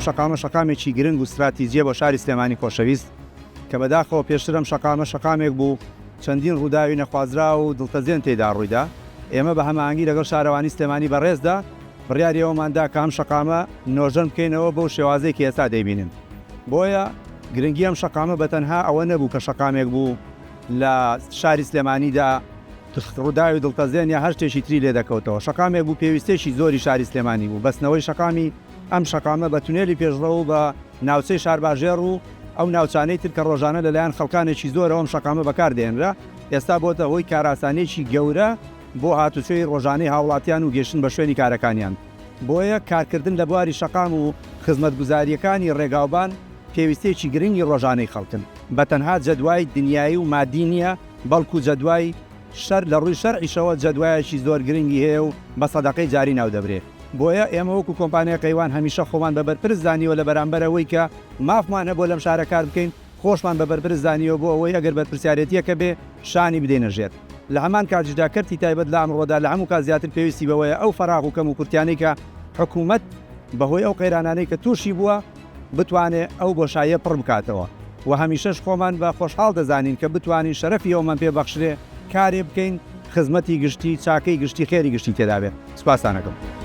شەقامە شەقامێکی گرنگ و ستراتیجیە بۆ شاری سلێمانی خۆشەویست کە بەداخەوە پێشتر ئەم شەقامە شەقامێک بوو چەندین ڕووداوی نەخوازراو و دڵتەزێن تێیدا ڕوویدا، ئێمە بە هەماهەنگی لەگەڵ شارەوانی سلێمانی بەڕێزدا بڕیاری ئەوەمان دا کە ئەم شەقامە نۆژەن بکەینەوە بەو شێوازەی کە ئێستا دەیبینن. بۆیە گرنگی ئەم شەقامە بە تەنها ئەوە نەبوو کە شەقامێک بوو لە شاری سلێمانیدا ڕووداوی دڵتەزێن یا هەر شتێکی تری لێ دەکەوتەوە، شەقامێک بوو پێویستییەکی زۆری شاری سلێمانی بوو، بەستنەوەی شەقامی ئەم شەقامە بە تونێلی پێشڕەو و بە ناوچەی شارباژێڕ و ئەو ناوچانەی تر کە ڕۆژانە لەلایەن خەڵکانێکی زۆرەوە ئەم شەقامە بەکار دەهێنرا، ئێستا بۆتە هۆی کارئاسانییەکی گەورە بۆ هاتوچۆی ڕۆژانەی هاوڵاتیان و گەیشتن بە شوێنی کارەکانیان. بۆیە کارکردن لە بواری شەقام و خزمەتگوزارییەکانی ڕێگاوبان پێویستییەکی گرنگی ڕۆژانەی خەڵکن، بە تەنها جەدوای دنیایی و مادی نییە، بەڵکو جەدوای شەر لە ڕووی شەرعیشەوە جەدوایەکی زۆر گرنگی هەیە و بە سەدەقەی جاری ناودەبرێ. بۆیە ئێمە وەکو کۆمپانیای قەیوان هەمیشە خۆمان بە بەرپرس زانیوە لە بەرامبەر ئەوەی کە مافمان هەبووە لەم شارە کار بکەین، خۆشمان بە بەرپرس زانیوە بۆ ئەوەی ئەگەر بەرپرسیارێتییەکە بێ شانی بدەینە ژێر. لە هەمان کاتیشدا کەرتی تایبەت لە ئەمڕۆدا لە هەموو کات زیاتر پێویستی بەوەیە ئەو فەراغ و کەموکورتیانەی کە حکوومەت بە هۆی ئەو قەیرانانەی کە تووشی بووە بتوانێ ئەو بۆشاییە پڕ بکاتەوە و هەمیشەش خۆمان بە خۆشحاڵ دەزانین کە بتوانین شەرەفی ئەومان پێ بەخشرێ کارێ بکەین خزمەتی گشتی، چاکەی گشتی، خێری گشتی تێدا بێ. سوپاستان ئەکەم.